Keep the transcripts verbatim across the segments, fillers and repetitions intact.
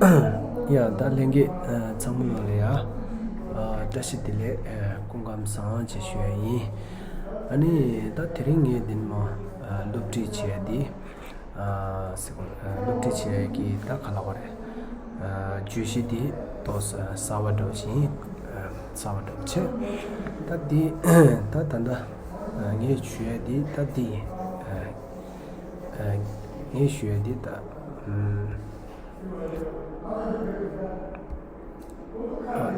ཡ་ད་ལྷན་རྒྱས་ཚང་མ་ལོ་ལ་ཡ་བཀྲ་ཤིས་བདེ་ལེགས། སྐུ་ཁམས་བཟང་ཅེས་ཞུ་ཡ་ཡིན། ཨ་ནི་ད་དེ་རིང་ངས་འདི་ནས་མ་སློབ་ཁྲིད་བྱས་ཏེ། སློབ་ཁྲིད་བྱས་ཀྱི་ད་ག་ལ་བ་རེད། བརྗོད་གཞི་འདི་ཏོག་གསར་བ་འདྲ་བོ་ཞིག་ཡིན། གསར་བ་འདྲ་བོ་བྱས། ད་འདི་ད་ད་ད་ངས་ཞུ་ཡ་འདི་ད་འདི་ཡིན། ངས་ཞུ་ཡ་འདི་ད།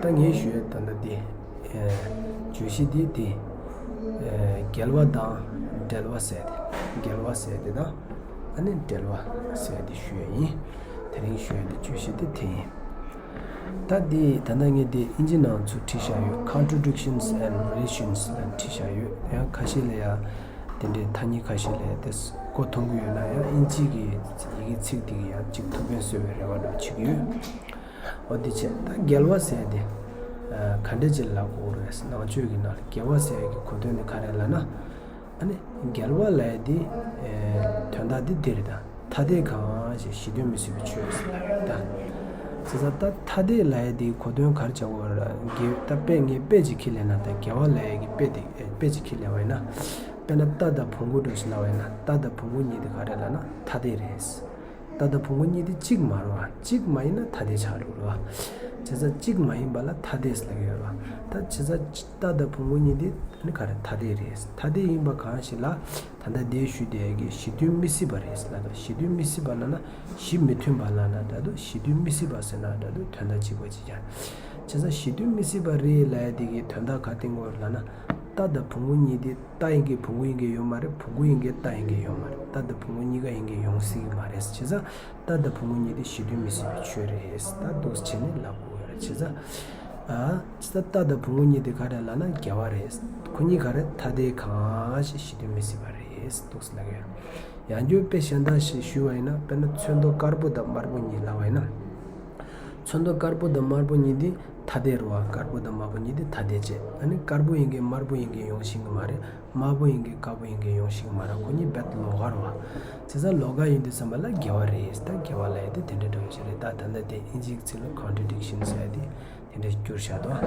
ད་ངས་ཞུ་ཡ་ད་ལྟ་འདི། བརྗོད་གཞི་འདི་འདི། རྒྱལ་བ་དང་འབྲེལ་བ་ཟེར་ཏེ། རྒྱལ་བ་ཟེར་ཏེ་དང་། ཨ་ནི་འབྲེལ་བ་ཟེར་ཏེ་ཞུ་ཡ་ཡིན། དེ་རིང་ཞུ་ཡ་འདི་བརྗོད་གཞི་འདི་དེ་ཡིན། ད་འདི་ད་ལྟ་ངས་འདི་ཨིན་ཇི་ནང་ཚུར་བྲིས་བཞག་ཡོད། Contradictions and Relations ལ་བྲིས་བཞག་ཡོད། ཡང་ཁ་ཤས་ལ་ཡ། དེ་འདྲའི་ཐ་སྙད་ཁ་ཤས་ལས་དེ་གོ་མཐོང་གི་ཡོད་ན་ཡང་ཨིན་ཇི་གི་ཡི་གེ་ཚིག་དེ་གི་ཡང་གཅིག་ཐུགས་ཕན་གསོས་པའི་རེ་བ་འདྲ་བྱེད་ཀྱི་ཡོད། འོ་དེ་བྱས་ད་རྒྱལ་བ་ཟེར་དེ་ག་འདྲ་ཅིག་ལབ་དགོས་རེད། ནང་ཆོས་ཀྱི་ནང་ལ་རྒྱལ་བ་ཟེར་གྱི་གོ་དོན་དེ་ག་རེ་ལབ་ན། ཨ་ནི་རྒྱལ་བ་ལབ་ཡ་དེ་དོན་དག་དེ་འདི་རེད་ད། ཐ་དད་གང་ཞེས་གཞི་མཐུན་མི་སྲིད་པའི་ཆོས་ཟེར་ལབ་ཡོད་ད། བྱས་ཙང་ད་ཐ་དད་ལབ་ཡ་དེའི་གོ་དོན་ག་རེ་བྱ་དགོས་རེད། རྒྱལ་ད་དཔེ་ངས་དཔེ་ཅིག་ཁྱེར་ལེན་ན་ད་རྒྱལ་བ་ལབ་ཡ་གི་དཔེ་དེ་དཔེ་ཅིག་ཁྱེར་ལེན་པ་ཡིན་ན། དཔེར་ན་རྟ་དང་བོང་གུ་འདྲ་ཞིག་ལབ་པ་ཡིན་ན་རྟ་དང་བོང་གུ་གཉིས་དེ་ག་རེ་ལབ་ན་ཐ་དད་རེད། རྟ་དང་བོང་གུ་གཉིས་དེ་གཅིག་མ་རེད་བ། གཅིག་མ་ཡིན་ན་ཐ་དད་ཆགས་འགྲོ་རེད་བ། བྱས་ཙང་གཅིག་མ་ཡིན་པ་ལ་ཐ་དད་ཟེར་ལབ་ཀྱི་ཡོད་རེད་བ། ད་བྱས་ཙང་རྟ་དང་བོང་གུ་གཉིས་དེ་ནི་ག་རེ་ཐ་དད་རེད། ཐ་དད་ཡིན་པ་གང་ཞིག་ལ་ད་ལྟ་དེ་ཞུས་དེ་གི་གཞི་མཐུན་མི་སྲིད་པ་རེད་ལབ་དང་། གཞི་མཐུན་མི་སྲིད་པ་ལབ་ན་གཞི་མི་མཐུན་པ་ལབ་ན་འདྲ་འདུག་གཞི་མཐུན་མི་སྲིད་པ་ཟེར་ན་འདྲ་འདུག་དོན་དག་གཅིག་པ་གཅིག་རྐྱང་། བྱས་ཙང་གཞི་མཐུན་མི་སྲིད་པ་རེད་ལབ་ཡ་དེ་གི་དོན་དག་ག་བསྟན་དགོས་རེད་ལབ་ན། རྟ་དང་བོང་གུ་གཉིས་དེ་རྟ་ཡིན་གྱི་བོང་གུ་ཡིན་གྱི་ཡོད་མ་རེད། བོང་གུ་ཡིན་གྱི་རྟ་ཡིན་གྱི་ཡོད་མ་རེད། རྟ་དང་བོང་གུ་གཉིས་ཀ་ཡིན་གྱི་ཡོང་སྲིད་ཀྱི་མ་རེད། བྱས་ཙང་རྟ་དང་བོང་གུ་གཉིས་དེ་གཞི་མཐུན་མི་སྲིད་པའི་ཆོས་རེད། ད་འདུག་སེ་བྱས་ནས་ལབ་དགོས་ཡོད་རེད། བྱས་ཙང་། ཨ། ད་རྟ་དང་བོང་གུ་གཉིས་དེ་ག་རེ་ལབ་ན་རྒྱལ་བ་རེད། ཁོ་གཉིས་ག་རེ་ཐ་དད་གང་ཞིག་གཞི་མཐུན་མི་སྲིད་པ་རེད་འདུག་སེ་ལབ་ཀྱི་ཡོད། ཡང་བསྐྱར་དཔེ་གཞན་དག་ཞིག་ཞུས་པ་ཡིན་ན། དཔེར་ན་ཚོན་མདོག་དཀར་པོ་དང་དམར་པོ་གཉིས་ལབ་པ་ཡིན་ན། ཚོན་མདོག་དཀར་པོ་དང་དམར་པོ་གཉིས་དེ་ཐ་དད་རེད་བ། དཀར་པོ་དང་དམར་པོ་གཉིས་དེ་ཐ་དད་བྱས། ཨ་ནི་དཀར་པོ་ཡིན་གྱི་དམར་པོ་ཡིན་གྱི་ཡོང་ཤེས་ཀྱི་མ་རེད། དམར་པོ་ཡིན་གྱི་དཀར་པོ་ཡིན་གྱི་ཡོང་ཤེས་ཀྱི་མ་རེད། ཁོ་གཉིས་རྦད་ལོགས་ཀ་རེད་བ། བྱས་ཙང་ལོགས་ཀ་ཡིན་དུས་ཙམ་པ་ལ་དགེ་བ་རེད། ད་དགེ་བ་ལབ་ཡ་དེ་དེ་འདྲ་འདྲ་བོ་ཞིག་རེད། ད་ད་ལྟ་དེ་ཨིན་ཇིའི་ཚིག་ལ་contradiction ཟེར་ཡ་དེ་དེ་འདྲ་བསྒྱུར་བཞག་འདུག་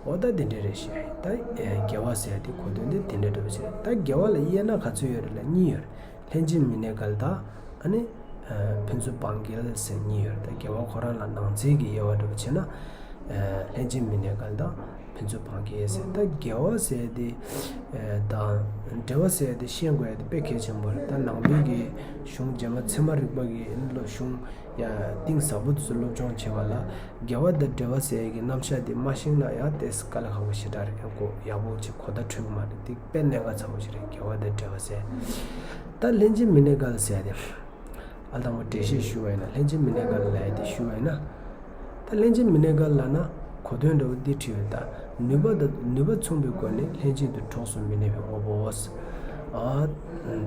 འོ་ད་དེ་འདྲ་རེད་ཤག་ད་དགེ་བ་ཟེར་ཡ་དེ་གོ་དོན་དེ་དེ་འདྲ་འདྲ་བོ་ཞིག་རེད། ད་དགེ་བ་ལ་དབྱེ་ན་ག་ཚོད་ཡོད་རེད་ལབ་གཉིས་ཡོད་རེད། ལྷན་ཅིག་མི་གནས་འགལ་དང་། ཨ་ནི། ཕན་ཚུན་སྤང་འགལ་ཟེར་གཉིས་ཡོད་རེད། ད་དགེ་བ་ཁོ་རང་ལ་ནང་ཚན་གྱི་དབྱེ་བ་འདྲ་བོ་བྱས་ན། ལྷན་ཅིག་མི་གནས་འགལ་དང་ཕན་ཚུན་སྤང་འགལ་ཟེར། ད་དགེ་བ་ཟེར་དེ་དང་འབྲེལ་བ་ཟེར་དེ་ཤེས་དགོས་ཡ་དེ་དཔེ་གལ་ཆེན་པོ་རེད། ད་ནང་པའི་གི་གཞུང་རྗེས་མ་ཚད་མ་རིག་པ་གི་སློབ་གཞུང་ཡ་གཏིང་ཟབ་པོ་དེ་ཚོ་སློབ་སྦྱོང་བྱེད་པ་ལ་དགེ་བ་དང་འབྲེལ་བ་ཟེར་གྱི་རྣམ་གཞག་དེ་མ་ཤེས་ན་ཡང་ཏོག་ཙམ་དཀའ་ལས་ཁག་པོ་ཞེ་དྲག་རེད། ཡང་གོ་ཡག་པོ་ཅིག་གོ་བརྡ་འཕྲོད་ཀྱི་མ་རེད། དེ་དཔེ་གནད་འགག་ཚ་པོ་ཞིག་རེད། དགེ་བ་དང་འབྲེལ་བ་ཟེར། ད་ལྷན་ཅིག་མི་གནས་འགལ་ཟེར་དེ། ཨ་དང་པོ་འགྲེལ་བཤད་ཞུ་བ་ཡིན་ན། ལྷན་ཅིག་མི་གནས་འགལ་ལབ་ཡ་དེ་ཞུ་བ་ཡིན་ན། ད་ལྷན་ཅིག་མི་གནས་འགལ་ལབ་ན་གོ་དོན་འདྲ་བོ་འདི་བྲིས་ཡོད། ད་ནུས་པ་དང་ནུས་པ་མཚུངས་པའི་སྒོ་ནས་ལྷན་ཅིག་ཏུ་གྲོགས་སུ་མི་གནས་པའི་དངོས་པོའོ། ཨ།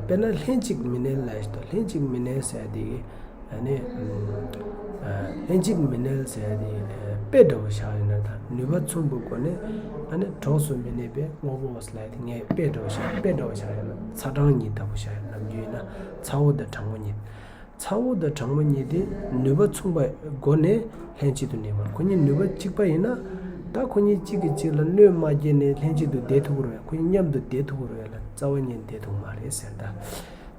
དཔེར་ན་ལྷན་ཅིག་མི་གནས་ལབ་ཡ་ཞིག་དང་། ལྷན་ཅིག་མི་གནས་ཟེར་ཡ་དེ་གི་ཨ་ནི། ལྷན་ཅིག་མི་གནས་ཟེར་ཡ་དེ་དཔེ་འདྲ་བོ་བཞག་ཡོད་ན། ད་ནུས་པ་མཚུངས་པའི་སྒོ་ནས་ཨ་ནི་གྲོགས་སུ་མི་གནས་པའི་དངོས་པོའོ་ལབ་ཡ་དེ་ངས་དཔེ་འདྲ་བོ་བཞག་དཔེ་འདྲ་བོ་བཞག་ཡོད་ན། ཚ་གྲང་གཉིས་ལྟ་བུ་བཞག་ཡོད། ནམ་རྒྱུན་ཡིན་ན་ཚ་བོ་དང་གྲང་མོ་གཉིས། ཚ་བོ་དང་གྲང་མོ་གཉིས་དེ་ནུས་པ་མཚུངས་པའི་སྒོ་ནས་ལྷན་ཅིག་ཏུ་གནས་པ། ཁོ་གཉིས་ནུས་པ་གཅིག་པ་ཡིན་ན། ད་ཁོ་གཉིས་གཅིག་གིས་གཅིག་ལ་གནོད་མ་སྐྱེལ་ནས་ལྷན་ཅིག་ཏུ་བསྡད་ཐུབ་ཀྱི་རེད་པས། ཁོ་གཉིས་མཉམ་དུ་བསྡད་ཐུབ་ཀྱི་རེད་པས་ལ་རྩ་བ་ཉིད་བསྡད་ཐུབ་ཀྱི་མ་རེད་ཟེར། ད་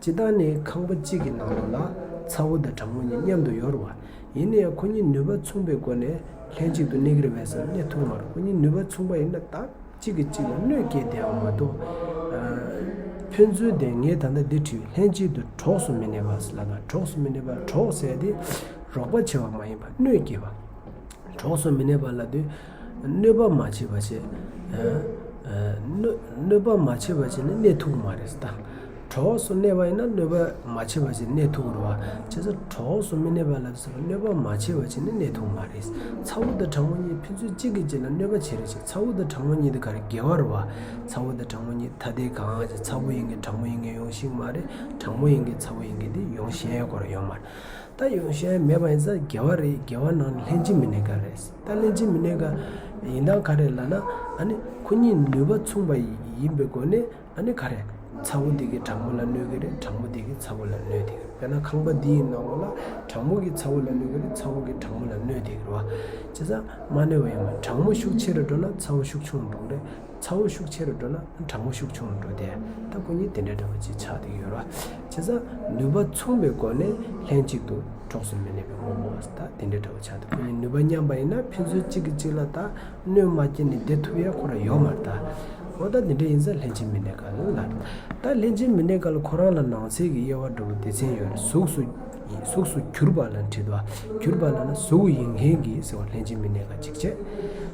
སྤྱིར་བཏང་ནས་ཁང་པ་གཅིག་གི་ནང་ལོགས་ལ་ཚ་བོ་དང་གྲང་མོ་གཉིས་མཉམ་དུ་ཡོད་རེད་པ། ཡིན་ནའི་ཁོ་གཉིས་ནུས་པ་མཚུངས་པའི་སྒོ་ནས་ལྷན་ཅིག་ཏུ་གནས་ཀྱི་རེད་པས་ཟེར་ན་གནས་ཐུབ་ཀྱི་མ་རེད། ཁོ་གཉིས་ནུས་པ་མཚུངས་པ་ཡིན་ན་ད། གཅིག་གིས་གཅིག་ལ་གནོད་སྐྱེལ་བསྡད་པ་མ་གཏོགས། ཨ། ཕན་ཚུན་དེ་ངས་ད་ལྟ་འདི་བྲིས། ལྷན་ཅིག་ཏུ་གྲོགས་སུ་མི་གནས་པ་ལབ་ན། གྲོགས་སུ་མི་གནས་པ། གྲོགས་ཟེར་དེ་རོགས་པ་བྱེད་པ་མ་ཡིན་པར་གནོད་སྐྱེལ་བ། གྲོགས་སུ་མི་གནས་པ་ལབ་དུས་གནོད་པ་མ་བྱེད་པ་བྱས། ཨ། གནོད་གནོད་པ་མ་བྱེད་པ་བྱས་ནས་གནས་ཐུབ་ཀྱི་མ་རེད་ད། གྲོགས་སུ་གནས་པ་ཡིན་ན་གནོད་པ་མ་བྱེད་པ་བྱས་གནས་ཐུབ་ཀྱི་རེད་པ། བྱས་ཙང་གྲོགས་སུ་མི་གནས་པ་ལབ་ཙང་གནོད་པ་མ་བྱེད་པ་བྱས་ནས་གནས་ཐུབ་ཀྱི་མ་རེད། ཚ་བོ་དང་གྲང་མོ་གཉིས་ཕན་ཚུན་གཅིག་གིས་གཅིག་ལ་གནོད་པ་བྱེད་རེས་བྱེད། ཚ་བོ་དང་གྲང་མོ་གཉིས་དེ་ག་རེ་དགེ་བ་རེད་པ། ཚ་བོ་དང་གྲང་མོ་གཉིས་ཐ་དད་གང་ཞིག་ཚ་བོ་ཡིན་གྱི་གྲང་མོ་ཡིན་གྱི་ཡོང་ཤེས་ཀྱི་མ་རེད། གྲང་མོ་ཡིན་གྱི་ཚ་བོ་ཡིན་གྱི་དེ་ཡོང་ཤེས་ཡ་ཁོ་རང་ཡོད་མ་རེད། ད་ཡོང་ཤེས་མེད་པ་ཡིན་ཙང་དགེ་བ་རེད། དགེ་བ་ནང་ལྷན་ཅིག་མི་གནས་འགལ་རེད། ད་ལྷན་ཅིག་མི་གནས་འགལ་ཡིན་སྟངས་ག་རེ་ལབ་ན། ཨ་ནི་ཁོ་གཉིས་ནུས་པ་མཚུངས་པ་ཡིན་པའི་སྒོ་ནས། ཨ་ནི་ག་རེ། ཚ་བོ་དེ་གིས་གྲང་མོ་ལ་གནོད་ཀྱི་རེད། གྲང་མོ་དེ་གིས་ཚ་བོ་ལ་གནོད་དེ་གི་ དཔེར་ན་ཁང་པ་འདིའི་ནང་ལོགས་ལ་གྲང་མོ་གིས་ཚ་བོ་ལ་གནོད་ཀྱི་རེད། ཚ་བོ་གིས་གྲང་མོ་ལ་གནོད་བསྡད་ཀྱི་རེད་བ། བྱས་ཙང་མ་གནོད་པ་ཡོད་མ་རེད། གྲང་མོ་ཤུགས་ཆེ་རུ་འགྲོ་ན་ཚ་བོ་ཤུགས་ཆུང་རུ་འགྲོ་གི་རེད། ཚ་བོ་ཤུགས་ཆེ་རུ་འགྲོ་ན་གྲང་མོ་ཤུགས་ཆུང་རུ་འགྲོ་དེ། ད་ཁོ་གཉིས་དེ་འདྲ་འདྲ་བོ་ཅིག་ཆགས་བསྡད་ཀྱི་ཡོད་རེད་བ། བྱས་ཙང་ནུས་པ་མཚུངས་པའི་སྒོ་ནས་ལྷན་ཅིག་ཏུ་གྲོགས་སུ་མི་གནས་པའི་དངོས་པོ། ད་དེ་འདྲ་འདྲ་བོ་ཆགས་ཏེ་ཁོ་གཉིས་ནུས་པ་མཉམ་པ་ཡིན་ན་ཕན་ཚུན་གཅིག་གིས་གཅིག་ལ་ད་གནོད་མ་སྐྱེལ་ནས་བསྡད་ཐུབ་ཡ་ཁོ་རང་ཡོད་མ་རེད་ད། འོ་ད་འདི་འདྲ་ཡིན་ཙང་ལྷན་ཅིག་མི་གནས་ག་ལ་ལ། ད་ལྷན་ཅིག་མི་གནས་ག་ལ་ཁོ་རང་ལ་ནང་གསེས་ཀྱི་དབྱེ་བ་འདྲ་བོ་སྡེ་ཚན་ཡོད་རེད། གཟུགས་སུ་གཟུགས་སུ་གྱུར་པ་ལ་འཁྲིད་པ། གྱུར་པ་ལ་ན་གཟུགས་ཡིན་མཁན་གྱི་ཟེར་བ་ལྷན་ཅིག་མི་གནས་ག་གཅིག་བྱས།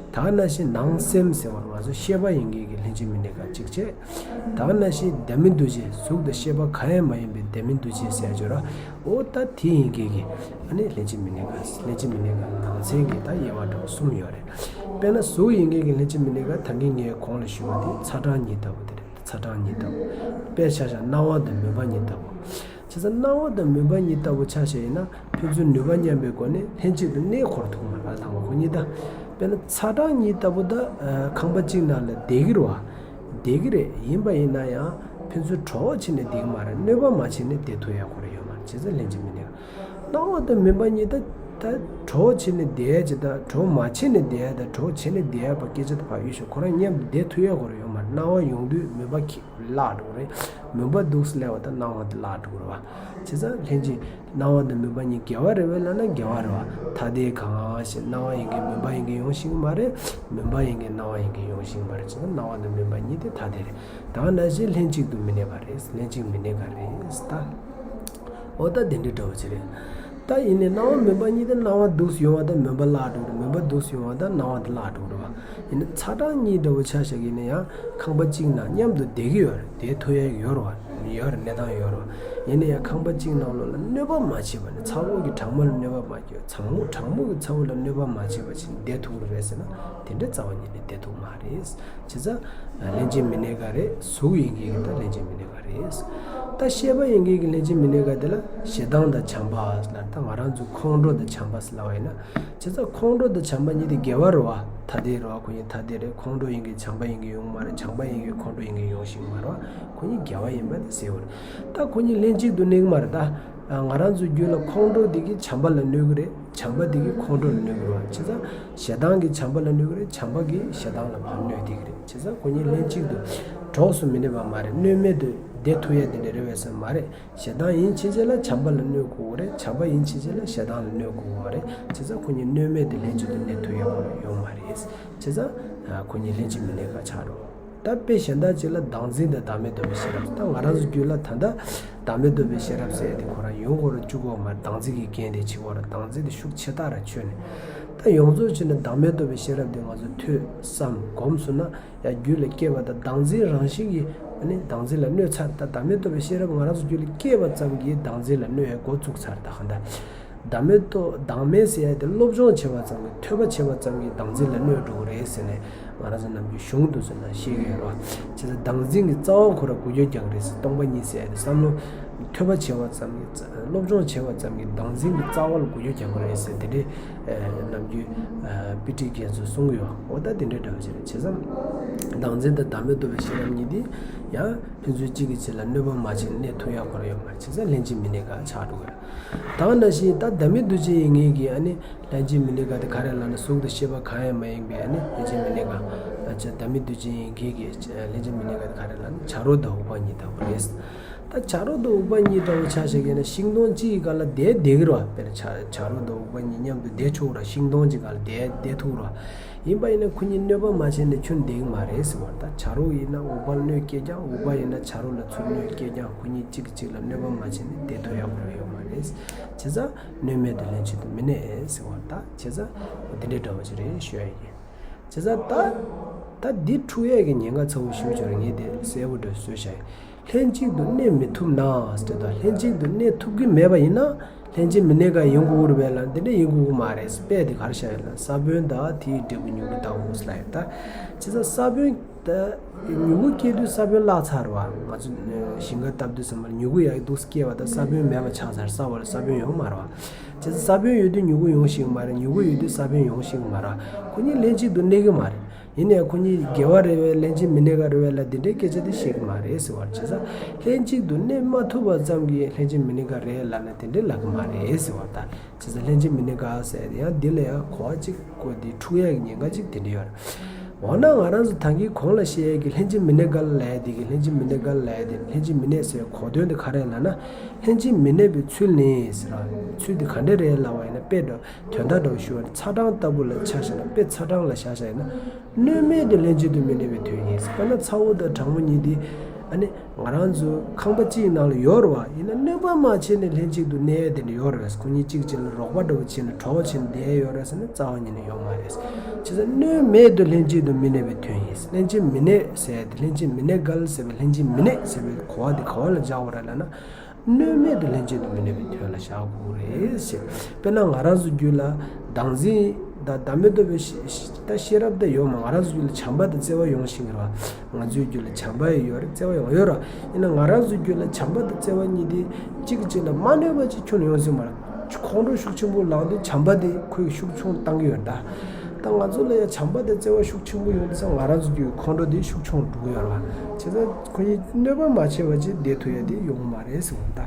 ད་ག་ནང་བཞིན་ནང་སེམས་ཟེར་བ་ང་ཚོ་ཤེས་པ་ཡིན་མཁན་གྱི་ལྷན་ཅིག་མི་གནས་ག་གཅིག་བྱས། ད་ག་ནང་བཞིན་བདག་མེད་འདུ་བྱེད། གཟུགས་དང་ཤེས་པ་གང་ཡང་མ་ཡིན་པའི་བདག་མེད་འདུ་བྱེད་ཟེར་ཡ་ཅིག་ཡོད་རེད། འོ་ད་དེ་ཡིན་མཁན་གྱི་ཨ་ནི་ལྷན་ཅིག་མི་གནས་ག་ལྷན་ཅིག་མི་གནས་ག་ནང་ཚན་གྱི་ད་དབྱེ་བ་འདྲ་བོ་གསུམ་ཡོད་རེད། དཔེར་ན་གཟུགས་ཡིན་མཁན་གྱི་ལྷན་ཅིག་མི་གནས་ག་ད་གིན་ངས་གོང་ལ་ཞུས་པ་དེ་ཚ་གྲང་གཉིས་ལྟ་བུ་དེ་རེད། ཚ་གྲང་གཉིས་ལྟ་བུ། དཔེར་ཆ་བཞག་སྣང་བ་དང་མུན་པ་གཉིས་ལྟ་བུ། བྱས་ཙང་སྣང་བ་དང་མུན་པ་གཉིས་ལྟ་བུ་ཆ་བཞག་ཡིན་ན་ཕན་ཚུན་ནུས་པ་མཉམ་པའི་སྒོ་ནས་ལྷན་ཅིག་ཏུ་གནས་ཁོ་རང་ཐུག་མ་རེད། ལྷག་པ་ཁོ་གཉིས་ད། དཔེར་ན་ཚ་གྲང་གཉིས་ལྟ་བུ་ད་ཁང་པ་གཅིག་ནང་ལ་བསྡད་ཀྱི་རེད་བ། བསྡད་ཀྱི་རེད། ཡིན་པ་ཡིན་ན་ཡང་ཕན་ཚུན་གྲོགས་བྱས་ནས་བསྡད་ཀྱི་མ་རེད། གནོད་པ་མ་བྱས་ནས་བསྡད་ཐུབ་ཡ་ཁོ་རང་ཡོད་མ་རེད། བྱས་ཙང་ལྷན་ཅིག་མི་གནས་ག་སྣང་བ་དང་མུན་པ་གཉིས་ད་ད་གྲོགས་བྱས་ནས་བསྡད་ཡ་ཅིག་དང་གྲོགས་མ་བྱས་ནས་བསྡད་ཡ་དང་གྲོགས་བྱས་ནས་བསྡད་ཡ་བར་སྐད་ཆ་དེ་ཕར་གཡུག་ཞོག་ཁོ་རང་མཉམ་དུ་བསྡད་ཐུབ་ཡ་ཁོ་རང་ཡོད་མ་རེད། སྣང་བ་ཡོང་དུས་མུན་པ་ཁྱི་བརླག་འགྲོ་གི་རེད། མུན་པ་འདུག་སེ་སླེབས་པ་དང་སྣང་བ་དེ་བརླག་འགྲོ་གི་རེད་བ། བྱས་ཙང་ལྷན་ཅིག་སྣང་བ་དང་མུན་པ་གཉིས་འགལ་བ་རེད་པས་ལབ་ན་འགལ་བ་རེད་བ། ཐ་དད་གང་ཞིག་སྣང་བ་ཡིན་མཁན་མུན་པ་ཡིན་མཁན་ཡོང་ཤེས་ཀྱི་མ་རེད། མུན་པ་ཡིན་མཁན་སྣང་བ་ཡིན་མཁན་ཡོང་ཤེས་ཀྱི་མ་རེད། བྱས་ཙང་སྣང་བ་དང་མུན་པ་གཉིས་དེ་ཐ་དད་རེད། ད་ག་ནང་བཞིན་ལྷན་ཅིག་ཏུ་མི་གནས་པ་རེད། ལྷན་ཅིག་མི་གནས་ག་རེད་ད། འོ་ད་དེ་འདྲའི་འདྲ་བོ་ཅིག་རེད། ད་ཡིན་ནའི་སྣང་བ་མུན་པ་གཉིས་དེ་སྣང་བ་འདུག་སེ་ཡོང་བ་དང་མུན་པ་བརླག་འགྲོ་གི་རེད། མུན་པ་འདུག་སེ་ཡོང་བ་དང་སྣང་བ་དེ་བརླག་འགྲོ་གི་རེད་བ། ཡིན་ན་ཚ་གྲང་གཉིས་འདྲ་བོ་ཆ་བཞག་གི་ཡིན་ན་ཡང་ཁང་པ་གཅིག་ནང་མཉམ་དུ་བསྡད་ཀྱི་ཡོད་རེད། བསྡད་ཐུབ་ཡ་ཡོད་རེད་བ། ཡོད་རེད། གནས་སྟངས་ཡོད་རེད་བ། ཡིན་ན་ཡང་ཁང་པ་གཅིག་ནང་ལོགས་ལ་གནོད་པ་མ་བྱས་པ་ནི་ཚ་བོ་གིས་གྲང་མོ་ལ་གནོད་པ་མ་བྱས། གྲང་མོ་གྲང་མོ་གིས་ཚ་བོ་ལ་གནོད་པ་མ་བྱས་པ་ཞིག་བསྡད་ཐུབ་ཀྱི་རེད་ཟེར་ན་དེ་འདྲའི་རྩ་བ་ཉིད་ནས་བསྡད་ཐུབ་མ་རེད། བྱས་ཙང་ལྷན་ཅིག་མི་གནས་ག་རེད། གཟུགས་ཡིན་མཁན་གྱི་ད་ལྷན་ཅིག་མི་གནས་ག་རེད། ད་ཤེས་པ་ཡིན་མཁན་གྱི་ལྷན་ཅིག་མི་གནས་ག་དེ་ལ་ཞེ་སྡང་དང་བྱམས་པ་ལ་ད་ང་རང་ཚོ་ཁོང་ཁྲོ་དང་བྱམས་པ་ཟེར་ལབ་པ་ཡིན་ན། བྱས་ཙང་ཁོང་ཁྲོ་དང་བྱམས་པ་གཉིས་དེ་འགལ་བ་རེད་བ། ཐ་དད་རེད་བ། ཁོ་གཉིས་ཐ་དད་རེད། ཁོང་ཁྲོ་ཡིན་མཁན་བྱམས་པ་ཡིན་མཁན་ཡོང་གི་མ་རེད། བྱམས་པ་ཡིན་མཁན་ཁོང་ཁྲོ་ཡིན་མཁན་ཡོང་ཤེས་ཀྱི་མ་རེད་བ། ཁོ་གཉིས་འགལ་བ་ཡིན་པ་དེ་གསལ་བོ་རེད། ད་ཁོ་གཉིས་ལྷན་ཅིག་ཏུ་གནས་ཀྱི་མ་རེད་ད། ང་རང་ཚོའི་རྒྱུད་ལ་ཁོང་ཁྲོ་དེ་གིས་བྱམས་པ་ལ་གནོད་ཀྱི་རེད། བྱམས་པ་དེ་གིས་ཁོང་ཁྲོ་ལ་གནོད་ཀྱི་རེད་བ། བྱས་ཙང་ཞེ་སྡང་གིས་བྱམས་པ་ལ་གནོད་ཀྱི་རེད། བྱམས་པ་གིས་ཞེ་སྡང་ལ་ཕར་གནོད་བསྡད་ཀྱི་རེད། བྱས་ཙང་ཁོ་གཉིས་ལྷན་ཅིག་ཏུ་གྲོགས་སུ་མི་གནས་པ་མ་རེད། གནོད་མེད་དུ་བསྡད་ཐུབ་ཡ་དེ་འདྲ་རེད་པས་ཟེར་མ་རེད། ཞེ་སྡང་ཡིན་ཕྱིན་ཆད་ལ་བྱམས་པ་ལ་གནོད་དགོས་རེད། བྱམས་པ་ཡིན་ཕྱིན་ཆད་ལ་ཞེ་སྡང་ལ་གནོད་དགོས་རེད། བྱས་ཙང་ཁོ་གཉིས་གནོད་མེད་དུ་ལྷན་ཅིག་ཏུ་གནས་ཐུབ་ཡ་ཁོ་རང་ཡོད་མ་རེད། བྱས་ཙང་ཁོ་གཉིས་ལྷན་ཅིག་མི་གནས་ག་ཆགས་འགྲོ། ད་དཔེ་གཞན་དག་ཅིག་ལ་བདག་འཛིན་དང་བདག་མེད་རྟོགས་པའི་ཤེས་རབ། ད་ང་རང་ཚོ་རྒྱུད་ལ་ད་ལྟ་བདག་མེད་རྟོགས་པའི་ཤེས་རབ་ཟེར་ཡ་དེ་ཁོ་རང་ཡོང་གི་ཡོད་རེད། བཅུག་གི་ཡོད་མ་རེད། བདག་འཛིན་གྱི་རྐྱེན་དེ་བྱེད་ཀྱི་ཡོད་རེད། བདག་འཛིན་དེ་ཤུགས་ཆེ་ཐག་ར་ཆོད་ནས། ད་ཡོངས་རྫོགས་བྱས་ན་བདག་མེད་རྟོགས་པའི་ཤེས་རབ་དེ་ང་ཚོས་ཐོས་བསམ་སྒོམ་ཚུགས་ན་ཡང་རྒྱུད་ལ་སྐྱེས་པ་དང་བདག་འཛིན་རང་བཞིན་གྱིས་ཨ་ནི་བདག་འཛིན་ལ་གནོད་ཚར། ད་བདག་མེད་རྟོགས་པའི་ཤེས་རབ་ང་རང་ཚོ་རྒྱུད་ལ་སྐྱེས་པ་ཙམ་གྱིས་བདག་འཛིན་ལ་གནོད་ཡ་འགོ་བཙུགས་ཚར། ད་གང་ལྟར་བདག་མེད་རྟོགས་བདག་མེད་ཟེར་ཡ་དེ་སློབ་སྦྱོང་བྱས་པ་ཙམ་གྱིས་ཐོས་པ་བྱས་པ་ཙམ་གྱིས་བདག་འཛིན་ལ་གནོད་འགྲོ་གི་རེད་ཟེར་ནས་ང་རང་ཚོ་ནམ་རྒྱུན་གཞུང་དུ་སོང་ན་བཤད་ཀྱི་ཡོད་རེད་བ། བྱས་ཙང་བདག་འཛིན་གྱི་རྩ་བ་ཁོ་ར་འགུལ་སྐྱོད་རྒྱག་གི་རེད་ཟེར། སྟོང་པ་ཉིད་ཟེར་ཡ་དེ་བསམ་བློ་ཐོས་པ་བྱས་པ་ཙམ་གྱིས་སློབ་སྦྱོང་བྱས་པ་ཙམ་གྱིས་བདག་འཛིན་གྱི་རྩ་བ་ལ་འགུལ་སྐྱོད་རྒྱག་གི་རེད་ཟེར། དེ་འདྲའི་ནམ་རྒྱུན་དཔེ་ཁྲིད་མཁན་ཚོས་གསུང་གི་ཡོད། འོ་ད་དེ་འདྲའི་འདྲ་བ་ཞིག་རེད། བྱས་ཙང་བདག་འཛིན་དང་བདག་མེད་རྟོགས་པའི་ཤེས་རབ་གཉིས་དེ་ཡང་ཕན་ཚུན་གཅིག་གིས་གཅིག་ལ་གནོད་པ་མ་བྱས་ནས་གནས་ཐུབ་ཡག་ཁོ་རང་ཡོད་མ་རེད། བྱས་ཙང་ལྷན་ཅིག་མི་གནས་ག་ཆགས་འགྲོ་གི་རེད། ད་ག་ནང་བཞིན་ད་བདག་མེད་འདུ་བྱེད་ཡིན་མཁན་གྱི་ཨ་ནི་ལྷན་ཅིག་མི་གནས་ག་དེ་ག་རེ་ལབ་ན་གཟུགས་དང་ཤེས་པ་གང་ཡང་མ་ཡིན་པའི་ཨ་ནི་ལྷན་ཅིག་མི་གནས་ག་བདག་མེད་འདུ་བྱེད་ཡིན་མཁན་གྱི་ལྷན་ཅིག་མི་གནས་ག་དེ་ག་རེ་ལབ་ན་བྱ་རོག་དང་འུག་པ་གཉིས་ལྟ་བུ་རེད། ད་བྱ་རོག་དང་འུག་པ་གཉིས་འདྲ་བོ་ཆ་བཞག་ཡིན་ན་ཤིང་སྡོང་གཅིག་གི་སྒང་ལ་བསྡད་བསྡད་ཀྱི་རེད་བ། དཔེར་ན་བྱ་བྱ་རོག་དང་འུག་པ་གཉིས་མཉམ་དུ་བསྡད་ཆོག་ར། ཤིང་སྡོང་གཅིག་སྒང་ལ་བསྡད་བསྡད་ཐུབ་ར། ཡིན་པ་ཡིན་ན་ཁོ་གཉིས་གནོད་པ་མ་བྱས་ནས་ཁྱོན་བསྡད་ཀྱི་མ་རེད་ཟེར་བ། ད་བྱ་རོག་ཡིན་ན་འུག་པ་ལ་གནོད་སྐྱེལ་ཀྱང་འུག་པ་ཡིན་ན་བྱ་རོག་ལ་ཚུར་གནོད་སྐྱེལ་ཀྱང་ཁོ་གཉིས་གཅིག་གིས་གཅིག་ལ་གནོད་པ་མ་བྱས་ནས་བསྡད་ཐུབ་ཡག་ཁོ་རང་ཡོད་མ་རེད། བྱས་ཙང་གནོད་མེད་དུ་ལྷན་ཅིག་ཏུ་མི་གནས་ཟེར་བ། ད་བྱས་ཙང་འདི་འདྲའི་འདྲ་བོ་ཅིག་རེད་ཞུ་ཡ་ཡིན། བྱས་ཙང་ད་ད་འདི་འཁྲུག་ཡས་ཀྱི་ཉེན་ཁ་ཚ་བོ་ཞེ་པོ་ཅིག་རེད། ངས་དེ་གསལ་པོ་འདྲ་བཟོས་བཞག་ཡིན། ལྷན་ཅིག་ཏུ་གནས་མི་ཐུབ་ན་ཟེར་དུས། ལྷན་ཅིག་ཏུ་གནས་ཐུབ་ཀྱི་མེད་པ་ཡིན་ན་ལྷན་ཅིག་མི་གནས་ག་ཡིན་དགོས་རེད་པས་ལ། འདི་འདྲ་ཡིན་དགོས་ཀྱི་མ་རེད། དཔེ་དེ་ག་རེ་བཞག་ཡོད་ལ། ས་བོན་དང་དེའི་འབྲས་བུ་མྱུ་གུ་ལྟ་བུ་ཟེར་ལབ་ཡོད། ད་བྱས་ཙང་ས་བོན་ད་མྱུ་གུ་སྐྱེ་དུས་ས་བོན་བརླག་ཚར་བ། ང་ཚོ་ཞིང་ཁ་བཏབ་དུས་ཙམ་པ་མྱུ་གུ་ཡག་འདུག་སྐྱེ་བ་དང་ས་བོན་མེད་པ་ཆགས་ཚར། ས་བོན་ས་བོན་ཡོད་མ་རེད་བ། བྱས་ཙང་ས་བོན་ཡོད་དུས་མྱུ་གུ་ཡོང་ཤེས་ཀྱི་མ་རེད། མྱུ་གུ་ཡོད་དུས་ས་བོན་ཡོང་ཤེས་ཀྱི་མ་རེད། ཁོ་གཉིས་ལྷན་ཅིག་ཏུ་གནས་ཀྱི་མ་རེད། ཡིན་ནའི་ཁོ་གཉིས་དགེ་བ་རེད་བས་ལྷན་ཅིག་མི་གནས་ག་རེད་བས་ལ་འདི་འདྲའི་སྐད་ཆ་དེ་བཤད་ཀྱི་མ་རེད་ཟེར་བ་རེད། བྱས་ཙང་ལྷན་ཅིག་ཏུ་གནས་མ་ཐུབ་པ་ཙམ་གྱིས་ལྷན་ཅིག་མི་གནས་ག་རེད་ལབ་ན་དེ་འདྲའི་ལབ་ཀྱི་མ་རེད་ཟེར་བ་དང་། བྱས་ཙང་ལྷན་ཅིག་མི་གནས་ག་ཟེར་ཡང་འདི་ལ་ཡང་གོ་བ་གཅིག་གོ་འདི་འཁྲུག་ཡག་གི་ཉེན་ཁ་གཅིག་དེ་འདྲ་ཡོད་རེད། འོ་ན་ང་རང་ཚོ་ད་གིན་གོང་ལ་བཤད་ཡས་ཀྱི་ལྷན་ཅིག་མི་གནས་ག་ལ་ལབ་ཡས་དེ་གི་ལྷན་ཅིག་མི་གནས་ག་ལ་ལབ་ཡས་དེ་ལྷན་ཅིག་མི་གནས་ཟེར་བའི་གོ་དོན་དེ་ག་རེ་ལབ་ན། ལྷན་ཅིག་མི་གནས་པའི་ཚུལ་ནི་ཟེར་བ། ཚུལ་དེ་ག་འདྲ་རེད་ལབ་པ་ཡིན་ན་དཔེ་འདྲ་དོན་དག་འདྲ་བོ་ཞུ་བ་ནི་ཚ་གྲང་ལྟ་བུ་ལ་ཆ་བཞག་ན། དཔེ་ཚ་གྲང་ལ་བཞག་བཞག་ཡིན་ན། སྣོད་མེད་དུ་ལྷན་ཅིག་ཏུ་མི་གནས་པའི་དོན་ཡིན། དཔེར་ན་ཚ་བོ་དང་གྲང་མོ་གཉིས་དེ་ཨ་ནི་ང་རང་ཚོ་ཁང་པ་གཅིག་ནང་ལ་ཡོད་རེད་བ། ཡིན་ན་གནོད་པ་མ་བྱས་ནས་ལྷན་ཅིག་ཏུ་གནས་ཡས་དེ་འདྲ་ཡོད་རེད་བས། ཁོ་གཉིས་གཅིག་གཅིག་ལ་རོགས་པ་འདྲ་བོ་བྱས་ནས་གྲོགས་བྱས་ནས་བསྡད་ཡས་ཡོད་རེད་ཟེར་ན་རྩ་བ་ཉིད་ནས་ཡོད་མ་རེད། བྱས་ཙང་སྣོད་མེད་དུ་ལྷན་ཅིག་ཏུ་མི་གནས་པའི་དོན་ཡིན། ལྷན་ཅིག་མི་གནས་ཟེར་ཡས་དེ་ལྷན་ཅིག་མི་གནས་ག་ལ་ཟེར་བའི་ལྷན་ཅིག་མི་གནས་ཟེར་བའི་གོ་བ་དེ་ག་བ་ལ་འཇགས་པ་རེད་ལབ་ན། སྣོད་མེད་དུ་ལྷན་ཅིག་ཏུ་མི་གནས་པའི་དོན་ལ་བཞག་དགོས་རེད་ཟེར། དཔེར་ན་ང་རང་ཚོ་རྒྱུད་ལ་བདག་འཛིན་དང་བདག་མེད་རྟོགས་པའི་ཤེས་ཤེས་ད་ཤེས་རབ་དེ་ཡོད་མ། ང་རང་ཚོ་རྒྱུད་ལ་བྱམས་པ་དང་བརྩེ་བ་ཡོང་བཞིན་ཡོད་རེད་བ། ང་ཚོའི་རྒྱུད་ལ་བྱམས་པ་ཡང་ཡོད་རེད། བརྩེ་བ་ཡང་ཡོད་རེད། ཡིན་ན་ང་རང་ཚོའི་རྒྱུད་ལ་བྱམས་པ་དང་བརྩེ་བ་གཉིས་དེ་གཅིག་གིས་གཅིག་ལ་མ་གནོད་པ་ཅིག་ཁྱོན་ནས་ཡོང་སྲིད་མ་རེད། ཁོང་ཁྲོ་ཤུགས་ཆེན་པོ་ལངས་དུས་བྱམས་པ་དེ་ཁོས་ཤུགས་ཆུང་བཏང་གི་ཡོད་རེད་ད། ད་ང་ཚོ་ལ་ཡང་བྱམས་པ་དང་བརྩེ་བ་ཤུགས་ཆེན་པོ་ཡོང་དུས་ཙང་ང་རང་ཚོ་རྒྱུད་ཁོང་ཁྲོ་དེ་ཤུགས་ཆུང་འགྲོ་གི་ཡོད་རེད་བ། བྱས་ཙང་ཁོ་གཉིས་གནོད་པ་མ་བྱས་པ་ཅིག་བསྡད་ཐུབ་ཡ་དེ་ཡོང་གི་མ་རེད་ཟེར་བ་ད།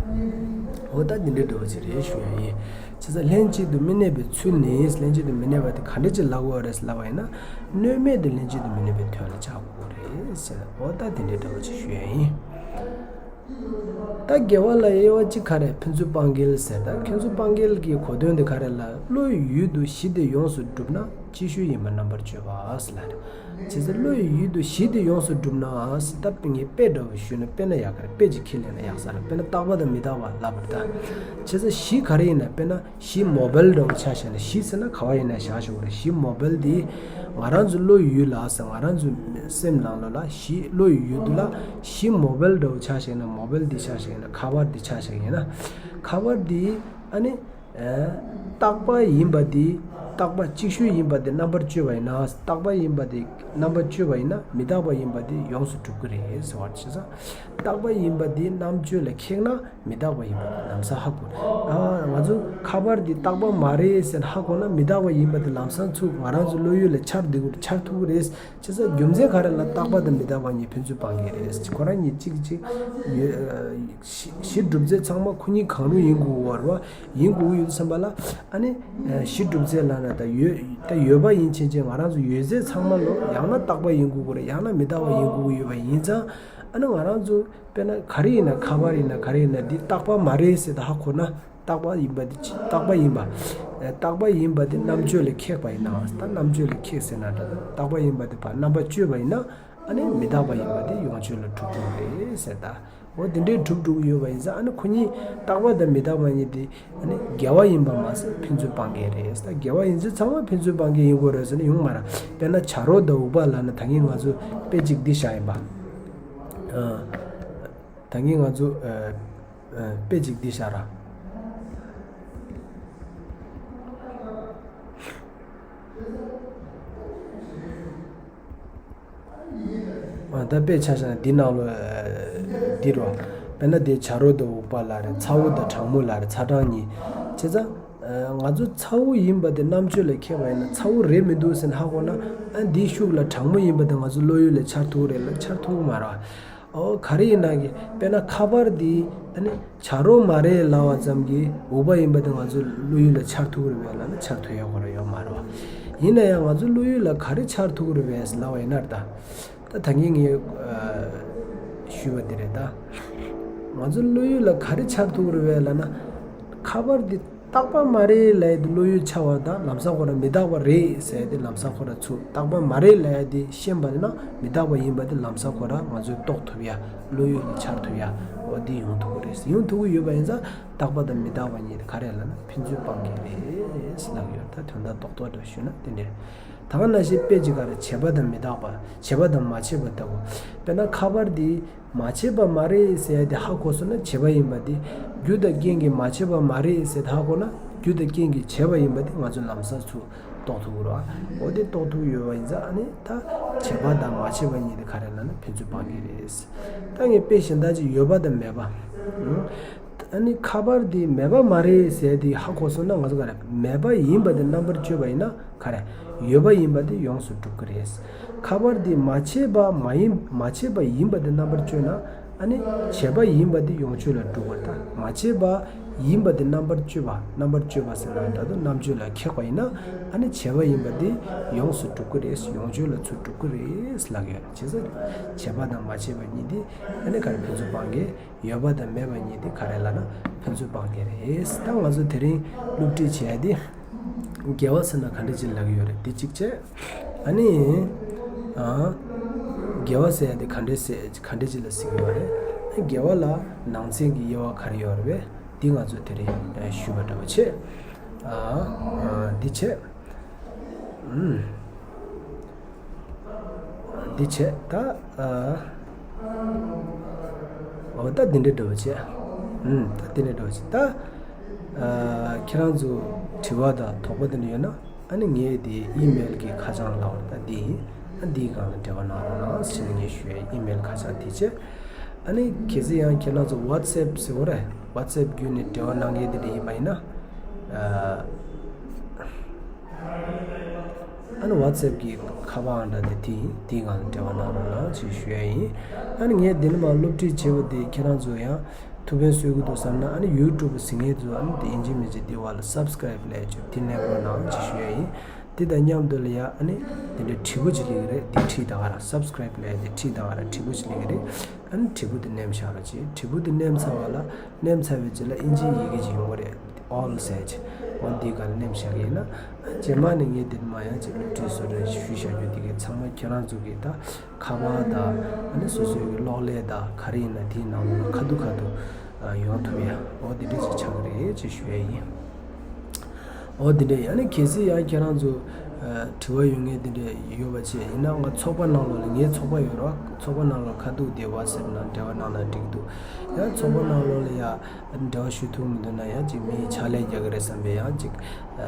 འོ་ད་འདི་འདྲའི་འདྲ་བོ་ཅིག་རེད་ཞུ་ཡ་ཡིན། བྱས་ཙང་ལྷན་ཅིག་ཏུ་མི་གནས་པའི་ཚུལ་ནི། ལྷན་ཅིག་ཏུ་མི་གནས་པ་དེ་ག་འདྲ་ཅིག་ལབ་དགོས་རེད་ལབ་པ་ཡིན་ན། སྣོད་མེད་དུ་ལྷན་ཅིག་ཏུ་མི་གནས་པའི་དོན་ལ་བྱ་དགོས་རེད་ཟེར། འོ་ད་དེ་འདྲའི་འདྲ་བོ་ཅིག་ཞུ་ཡ་ཡིན། ད་དགེ་བ་ལ་དབྱེ་བ་གཅིག་ག་རེ། ཕན་ཚུན་སྤང་འགལ་ཟེར། ད་ཕན་ཚུན་སྤང་འགལ་གྱི་གོ་དོན་དེ་ག་རེ་ལ། བློ་ཡི་ཡུལ་དུ་གཞི་དེ་ཡོངས་སུ་གྲུབ་ན་ཅིག་ཤོས་ཡིན་པར་རྣམ་པར་དཔྱོད་པ་ཟེར་ལ་རེད། བྱས་ཙང་བློ་ཡི་ཡུལ་དུ་གཞི་དེ་ཡོངས་སུ་གྲུབ་ན་ཟེར། ད་ངས་དཔེ་འདྲ་བོ་ཞུས་ན་དཔེར་ན་ཡག་ག་རེད། དཔེ་ཅིག་ཁས་ལེན་ན་ཡག་ས་རེད། དཔེར་ན་རྟག་པ་དང་མི་རྟག་པ་ལབ་པ་རེད་ད། བྱས་ཙང་གཞི་ག་རེ་ཡིན་ན། དཔེར་ན་གཞི་མོ་བལ་འདྲ་བོ་ཆ་བཞག་ན། གཞི་ཟེར་ན་ག་བ་ཡིན་ན་བཞག་ཆོག་གི་རེད། གཞི་མོ་བལ་འདི་ང་རང་ཚོ་བློ་ཡི་ཡུལ་ལ་ཟེར། ང་རང་ཚོ་སེམས་ནང་ལོགས་ལ་གཞི་བློ་ཡི་ཡུལ་དུ་ལ་གཞི་མོ་བལ་འདྲ་བོ་ཆ་བཞག་ན། མོ་བལ་འདི་ཆ་བཞག་ཡིན་ན། ཁ་པར་འདི་ཆ་བཞག་ཡིན་ན། ཁ་པར་འདི་ཨ་ནི་རྟག་པ་ཡིན་པ་འདི། རྟག་པ་གཅིག་ཤོས་ཡིན་པ་འདི་རྣམ་པར་དཔྱོད་པ་ཡིན་ན། རྟག་པ་ཡིན་པ་འདི་རྣམ་པར་དཔྱོད་པ་ཡིན་ན་མི་རྟག་པ་ཡིན་པ་འདི་ཡོངས་སུ་གྲུབ་ཀྱི་རེད་ཟེར་བ་བྱས་ཙང་། རྟག་པ་ཡིན་པ་འདི་རྣམ་དཔྱོད་ལ་ཁེགས་ན་མི་རྟག་པ་ཡིན་པ་འདི་ལམ་སང་ཧ་གོ། ཨ། ང་ཚོ་ཁ་པར་འདི་རྟག་པ་མ་རེད་ཟེར་ཧ་གོ་ན་མི་རྟག་པ་ཡིན་པ་འདི་ལམ་སང་ཚུར་ང་རང་ཚོ་བློ་ཡུལ་ལ་འཆར་འདུག་འཆར་ཐུབ་ཀྱི་རེད། བྱས་ཙང་རྒྱུ་མཚན་ག་རེ་ལ། རྟག་པ་དང་མི་རྟག་པ་གཉིས་ཕན་ཚུན་སྤང་འགལ་རེད། ཁོ་རང་གཉིས་གཅིག་གཅིག་ཡོད། གཞི་གཞི་གྲུབ་ཚད་ཚང་མ་ཁོ་གཉིས་གང་རུང་ཡིན་དགོས་པ་རེད་བ། ཡིན་དགོས་ཀྱི་ཡོད་བསམ་པ་ལ། ཨ་ནི་གཞི་གྲུབ་ཚད་ལབ་ན་ད་ཡོད། ད་ཡོད་པ་ཡིན་ཕྱིན་ཆད་ང་རང་ཚོ་ཡོད་ཚད་ཚང་མ་ལོ་ཡང་ན་རྟག་པ་ཡིན་དགོས་ཀྱི་རེད། ཡང་ན་མི་རྟག་པ་ཡིན་དགོས་ཀྱི་ཡོད་པ་ཡིན་ཙང་། ཨ་ནི་ང་རང་ཚོ་དཔེར་ན་ག་རེ་ཡིན་ན། ཁ་པར་ཡིན་ན་ག་རེ་ཡིན་ན་འདི་རྟག་པ་མ་རེད་ཟེར་ད་ཧ་གོ་ན། རྟག་པ་ཡིན་པ་འདི་ཅི། རྟག་པ་ཡིན་པ། རྟག་པ་ཡིན་པ་འདི་རྣམ་དཔྱོད་ལ་ཁེགས་པ་ཡིན་ན། ད་རྣམ་དཔྱོད་ལ་ཁེགས་ཟེར་ན་འདྲ། རྟག་པ་ཡིན་པ་འདི་ཕར་རྣམ་པ་དཔྱོད་པ་ཡིན་ན། ཨ་ནི་མི་རྟག་པ་ཡིན་པ་འདི་ཡོངས་གཅོད་ལ་གྲུབ་འགྲོ་གི་རེད་ཟེར་ད། འོ་འདི་འདྲའི་གྲུབ་འགྲོ་གི་ཡོད་པ་ཡིན་ཙང་། ཨ་ནི་ཁོ་གཉིས་རྟག་པ་དང་མི་རྟག་པ་གཉིས་དེ་ཨ་ནི་དགེ་བ་ཡིན་པ་མ་ཟད་ཕན་ཚུན་སྤང་འགལ་རེད། ད་དགེ་བ་ཡིན་ཚུལ་ཚང་མ་ཕན་ཚུན་སྤང་འགལ་ཡིན་དགོས་རེད་ཟེར་ན་ཡོང་མ་རེད། དཔེར་ན་བྱ་རོག་དང་འུག་པ་ལབ་ན་ད་གིན་ང་ཚོ་དཔེ་གཅིག་འདི་བཞག་ཡིན་པ། ཨ། ད་གིན་ང་ཚོ་ཨ། ཨ། དཔེ་གཅིག་འདི་བཞག་ར། ཨ། ད་དཔེ་ཆ་བཞག་ན་འདི་ནང་ལོ། ཨ། འདི་རོ། དཔེར་ན་དེ་བྱ་རོག་དང་འུག་པ་ལབ་རེད། ཚ་བོ་དང་གྲང་མོ་ལབ་རེད། ཚ་གྲང་གཉིས། བྱས་ཙང་། ཨ། ང་ཚོ་ཚ་བོ་ཡིན་པ་དེ་རྣམ་དཔྱོད་ལ་ཁེགས་པ་ཡིན་ན་ཚ་བོ་རེད་མི་འདུག་ཟེར་ན་ཧ་གོ་ན། ཨ། འདིའི་ཤུགས་ལ་གྲང་མོ་ཡིན་པ་དེ་ང་ཚོ་བློ་ཡུལ་ལ་འཆར་ཐུབ་རེད་ལ། འཆར་ཐུབ་མ་རེད། ཨོ། ག་རེ་ཡིན་ན་གི། དཔེར་ན་ཁ་པར་འདི་ཨ་ནི་བྱ་རོག་མ་རེད་ལབ་པ་ཙམ་གྱིས་འུག་པ་ཡིན་པ་དེ་ང་ཚོ་བློ་ཡུལ་ལ་འཆར་ཐུབ་ཀྱི་རེད་པས་ལབ་ན་འཆར་ཐུབ་ཡག་ཁོ་རང་ཡོད་མ་རེད་པ། ཡིན་ན་ཡང་ང་ཚོ་བློ་ཡུལ་ལ་ག་རེ་འཆར་ཐུབ་ཀྱི་རེད་པས་ལབ་པ་ཡིན་ན་ད། ད་ད་གིན་ངས་ཨ་ཞུས་པ་དེ་རེད་ད། ང་ཚོ་བློ་ཡུལ་ལ་ག་རེ་འཆར་ཐུབ་ཀྱི་རེད་པས་ལབ་ན། ཁ་པར་འདི་རྟག་པ་མ་རེད་ལབ་ཡ་དེ་བློ་ཡུལ་འཆར་བ་དང་། ལམ་སང་ཁོ་རང་མི་རྟག་པ་རེད་ཟེར་ཡ་དེ་ལམ་སང་ཁོ་རང་ཚུར་རྟག་པ་མ་རེད་ལབ་ཡ་དེ་ཤེས་པ་ན་མི་རྟག་པ་ཡིན་པ་དེ་ལམ་སང་ཁོ་རང་ང་ཚོས་རྟོགས་ཐུབ་ཡ། བློ་ཡུལ་ལ་འཆར་ཐུབ་ཡ། འོ་འདི་ཡོང་ཐུབ་ཀྱི་རེད། ཡོང་ཐུབ་ཀྱི་ཡོད་པ་ཡིན་ཙང་རྟག་པ་དང་མི་རྟག་པ་གཉིས་དེ་ག་རེ་ལབ་ན་ཕན་ཚུན་སྤང་འགལ་རེད་ལབ་ཀྱི་ཡོད། ད་དོན་དག་རྡོག་རྡོག་འདྲ་ཞུས་ན་དེ་འདྲ་རེད། ད་ག་ནང་བཞིན་དཔེ་གཅིག་ག་རེ། བྱས་པ་དང་མི་རྟག་པ། བྱས་པ་དང་མ་བྱས་པ་ལྟ་བུ། དཔེར་ན་ཁ་པར་འདི་མ་བྱས་པ་མ་རེད་ཟེར་ཡ་དེ་ཧ་གོ་སོང་ན་བྱས་པ་ཡིན་པ་དེ། རྒྱུ་དང་རྐྱེན་གྱིས་མ་བྱས་པ་མ་རེད་ཟེར་ཧ་གོ་ན་རྒྱུ་དང་རྐྱེན་གྱིས་བྱས་པ་ཡིན་པ་དེ་ང་ཚོ་ལམ་སང་ཚུར་རྟོགས་ཐུབ་ཀྱི་རེད་པ། འོ་དེ་རྟོགས་ཐུབ་ཡོད་པ་ཡིན་ཙང་ཨ་ནི་ད་བྱས་པ་དང་མ་བྱས་པ་གཉིས་དེ་ག་རེ་ལབ་ན་ཕན་ཚུན་སྤང་འགལ་རེད། ད་ངས་དཔེ་གཞན་དག་ཅིག་ཡོད་པ་དང་མེད་པ། ཨང་། ཨ་ནི་ཁ་པར་འདི་མེད་པ་མ་རེད་ཟེར་དེ་ཧ་གོ་སོང་ན་ང་ཚོ་ག་རེ་མེད་པ་ཡིན་པ་དེ་རྣམ་པར་གཅོད་པ་ཡིན་ན་ག་རེ་ཡོད་པ་ཡིན་པ་དེ་ཡོངས་སུ་གྲུབ་ཀྱི་རེད། ཁ་པར་འདི་མ་བྱས་པ་མ་ཡིན་མ་བྱས་པ་ཡིན་པ་དེ་རྣམ་པར་གཅོད་ན་ཨ་ནི་བྱས་པ་ཡིན་པ་དེ་ཡོངས་གཅོད་ལ་གྲུབ་པར་ཐལ། མ་བྱས་པ་ཡིན་པ་དེ་རྣམ་པར་གཅོད་པ་རྣམ་པར་གཅོད་པ་ཟེར་ན་ད་དུང་རྣམ་གཅོད་ལ་འཁྱེར་བ་ཡིན་ན་ཨ་ནི་བྱས་པ་ཡིན་པ་དེ་ཡོངས་སུ་གྲུབ་ཀྱི་རེད། ཡོངས་གཅོད་ལ་ཚུར་གྲུབ་ཀྱི་རེད་ལབ་ཀྱི་ཡོད་རེད། བྱས་ཙང་བྱས་པ་དང་མ་བྱས་པ་གཉིས་དེ་ཨ་ནི་ག་རེ་ཕན་ཚུན་སྤང་གི་ཡོད་པ་དང་མེད་པ་གཉིས་དེ་ག་རེ་ལབ་ན་ཕན་ཚུན་སྤང་གི་རེད། ད་ང་ཚོ་དེ་རིང་སློབ་ཁྲིད་བྱས་ཏེ་དགེ་བ་ཟེར་ན་ག་འདྲ་ཅིག་ལབ་ཀྱི་ཡོད་རེད་དེ་གཅིག་བྱས། ཨ་ནི་ཨ་དགེ་བ་ཟེར་ཡ་དེ་ག་འདྲ་ཟེར་ག་འདྲ་ཅིག་ལ་ཟེར་གྱི་ཡོད་རེད། ཨ་དགེ་བ་ལ་ནང་ཚན་གྱི་དབྱེ་བ་ག་རེ་ཡོད་རེད་པས་འདི་ང་ཚོ་དེ་རིང་ཞུས་པ་འདྲ་བོ་བྱས། ཨ་འདི་བྱས། ཨུམ། འདི་བྱས་ད། ཨ། འོ་ད་འདི་འདྲ་འདྲ་བོ་བྱས། ཨུམ་ད་འདི་འདྲ་འདྲ་བོ་བྱས་ད། ཨ། ཁྱེད་རང་ཚོ་དྲི་བ་དང་དོགས་པ་འདི་འདྲ་ཡོད་ན་ཨ་ནི་ངས་དེ་ཨི་མེལ་གྱི་ཁ་བྱང་ལབ་པ་ད་འདི་ཡིན། ཨ་འདིའི་སྒང་ལ་འབྲེལ་བ་གནང་རོགས་གནང་ཟེར་ནས་ངས་ཞུ་ཡ་ཨི་མེལ་ཁ་བྱང་དེ་བྱས། ཨ་ནི་གལ་སྲིད་ཡང་ཁྱེད་རང་ཚོ་ཝ་ཊི་སེབ་ཟེར་བ་རེད། ཝ་ཊི་སེབ་བརྒྱུད་ནས་འབྲེལ་བ་གནང་མཁན་དེ་འདྲ་ཡིན་པ་ཡིན་ན། ཨ། ཨ་ནི་ཝ་ཊི་སེབ་ཀྱི་ཁ་པར་ཨང་གྲངས་དེ་དེ་ཡིན། དེའི་སྒང་ལ་འབྲེལ་བ་གནང་རོགས་གནང་ཞེས་ཞུ་ཡ་ཡིན། ཨ་ནི་ངས་འདི་ནས་མར་སློབ་ཁྲིད་བྱེད་པ་དེ་ཁྱེད་རང་ཚོ་ཡང་ཐུགས་ཕན་གསོས་ཀྱི་འདུག་བསམ་ན་ཨ་ནི་ཡུ་ཊུབ་གཟིགས་མཁན་ཚོ་ཨ་ནི་དེ་ཡིན་གཅིག་མིན་གཅིག་དེ་བར་ལ་སབ་སི་ཀ་རེབ་ལབ་ཡ་ཅིག་དེ་མནན་རོགས་གནང་ཞེས་ཞུ་ཡ་ཡིན། དེ་དང་མཉམ་དུ་ལ་ཡ་ཨ་ནི་དེ་འདྲའི་དྲིལ་བུ་ཅིག་སླེབས་ཀྱི་རེད། དེ་བྲིས་ད་ག་ར་སབ་སི་ཀ་རེབ་ལབ་ཡ་དེ་བྲིས་ད་ག་ར་དྲིལ་བུ་ཅིག་སླེབས་ཀྱི་རེད། ཨ་ནི་དྲིལ་བུ་དེ་མནན་བཞག་རོགས་བྱེད། དྲིལ་བུ་དེ་མནན་ཚར་བ་ལ་མནན་ཚར་བའི་རྗེས་ལ་ཨིན་ཇིའི་ཡི་གེ་ཅིག་ཡོང་གི་རེད། ཨོལ་ཟེར་ཅིག་འོ་འདི་སྒང་ལ་མནན་བཞག་གི་ཡིན་ན། རྗེས་མ་ནས་ངས་འདི་ནས་མར་ཡང་ཅིག་སློབ་ཁྲིད་བཟོ་འདྲ་ཞུས་བཞག་རྒྱུ་འདི་གའི་ཚང་མ་ཁྱེད་རང་ཚོ་གི་ད་ཁ་པར་དང་ཨ་ནི་སོ་སོའི་གི་གློག་ཀླད་དང་ག་རེ་ཡིན་ན་དེའི་ནང་ལོགས་ལ་ཁ་ཐུག་ཁ་ཐུག་ཡོང་ཐུབ་ཡ་འོ་འདི་འདྲ་ཅིག་ཆགས་ཀྱི་རེད་ཅེས་ཞུ་ཡ་ཡིན། འོ་འདི་འདྲ་ཡིན། ཨ་ནི་གལ་སྲིད་ཡང་ཁྱེད་རང་ཚོ་དྲི་བ་ཡོད་མཁན་འདི་འདྲ་ཡོད་པ་བྱས་ཡིན་ན་ང་ཚོགས་པ་ནང་ལོགས་ལ་ངའི་ཚོགས་པ་ཡོད་རོགས། ཚོགས་པ་ནང་ལོགས་ཁ་ཐུག་དེ་ཝ་ཊི་སེབ་ནང་འབྲེལ་བ་གནང་ན་འགྲིག་འདུག་ཡང་ཚོགས་པ་ནང་ལོགས་ལ་ཡ། འབྲེལ་བ་ཞུ་ཐུབ་མི་འདུག་ན་ཡང་ཅིག་མིའི་ཕྱག་ལས་རྒྱག་གི་རེད་བསམ་པའི་ཡང་ཅིག་ཨ་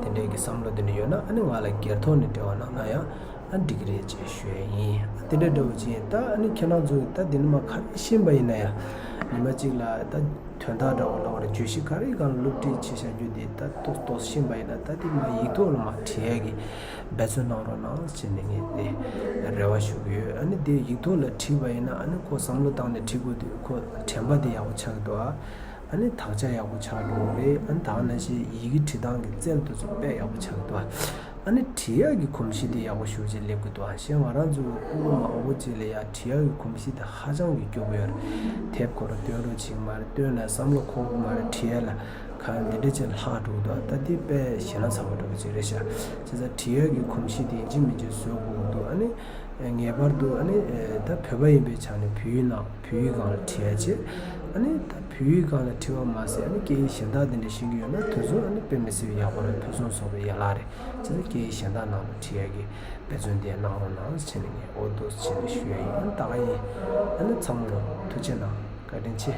དེ་འདྲའི་གི་བསམ་བློ་དེ་འདྲ་ཡོད་ན་ཨ་ནི་ང་ལ་སྒེར་ཐོག་ནས་འབྲེལ་བ་གནང་ན་ཡང་ཨ་འགྲིག་གི་རེད་ཅེས་ཞུ་ཡ་ཡིན། ཨ་དེ་འདྲ་འདྲ་བོ་ཅིག་ཡིན། ད་ཨ་ནི་ཁྱེད་རང་ཚོ་ད་འདི་ནས་མར་ག་རེ་ཤེས་པ་ཡིན་ན་ཡང་ཉི་མ་གཅིག་ལ་ད་དོན་དག་འདྲ་བོ་ལབ་པ་རེད། བརྗོད་གཞི་ག་རེའི་སྒང་ལ་སློབ་ཁྲིད་བྱེད་བཞག་རྒྱུ་དེ་ད་ཏོག་ཏོག་ཤེས་པ་ཡིན་ན་ད་དེ་མར་ཡིག་ཐོག་ལ་མར་བྲིས་ཡ་གི་འབད་བརྩོན་གནང་རོགས་གནང་ཟེར་ནས་ངས་དེ་རེ་བ་ཞུ་གི་ཡོད། ཨ་ནི་དེ་ཡིག་ཐོག་ལ་བྲིས་པ་ཡིན་ན་ཨ་ནི་ཁོ་བསམ་བློ་བཏང་ནས་བྲིས་དགོས་དུས་ཁོ་དྲན་པ་དེ་ཡག་པོ་ཆགས་ཀྱི་འདུག་ཨ། ཨ་ནི་དག་ཆ་ཡག་པོ་ཆགས་འགྲོ་གི་རེད། ཨ་ནི་ད་ག་ནང་བཞིན་ཡི་གེ་བྲིས་སྟངས་ཀྱི་རྩལ་དེ་ཚོ་དཔེ་ཡག་པོ་ཆགས་ཀྱི་འདུག་ཨ། ཨ་ནི་བྲིས་ཡག་གི་གོམས་གཤིས་དེ་ཡག་པོ་ཞེ་པོ་ཅིག་སླེབས་ཀྱི་འདུག་ཨ། གཞན་ང་རང་ཚོ་སྐུ་ངོ་མང་པོ་ཅིག་ལ་ཡ་བྲིས་ཡག་གི་གོམས་གཤིས་དེ་ཧ་ཅང་གི་སྐྱོ་པོ་ཡོད་རེད། དེབ་ཁོ་རང་སྟོན་རོགས་བྱེད་ཀྱི་མ་རེད། སྟོན་ན་བསམ་བློ་འཁོར་གྱི་མ་རེད། བྲིས་ཡག་ལ་གང་འདི་འདྲ་ཅིག་ལྷག་འགྲོ་གི་འདུག་ད་དེ་དཔེ་ཞེད་སྣང་ཚ་པོ་འདྲ་པོ་ཅིག་རེད་ཤག་བྱས་ཙང་བྲིས་ཡག་གི་གོམས་གཤིས་དེ་ཡིན་གཅིག་མིན་གཅིག་བཟོ་དགོས་ཀྱི་འདུག་ཨ་ནི་ངེས་པར་དུ་ཨ་ནི་ད་བོད་པ་ཡིན་པའི་ཆ་ནས་བོད་ཡིག་ནང་བོད་ཡིག་སྒང་ལ་བྲིས་ཡག་བྱེད། ཨ་ནི་ད་བོད་ཡིག་སྒང་ལ་བྲིས་པ་མ་ཟད་ཨ་ནི་སྐད་ཡིག་གཞན་དག་དེ་འདྲ་ཤེས་ཀྱི་ཡོད་ན་དེ་ཚོ་ཨ་ནི་དཔེ་མི་སྲིད་པའི་ཡག་པོ་རེད། ཕུན་སུམ་ཚོགས་པའི་ཡན་ལག་རེད། བྱས་ཙང་སྐད་ཡིག་གཞན་དག་ནང་ལ་བྲིས་ཡག་གི་འབད་བརྩོན་དེ་གནང་རོགས་གནང་ཟེར་ནས་ངས་ཨོ་ཏོ་ཟེར་ནས་ཞུ་ཡག་ཡིན། ཨ་ནི་ད་ག་ཡིན། ཨ་ནི་ཚང་མ་ལ་ཐུགས་རྗེ་གནང་། བཀའ་དྲིན་ཆེ།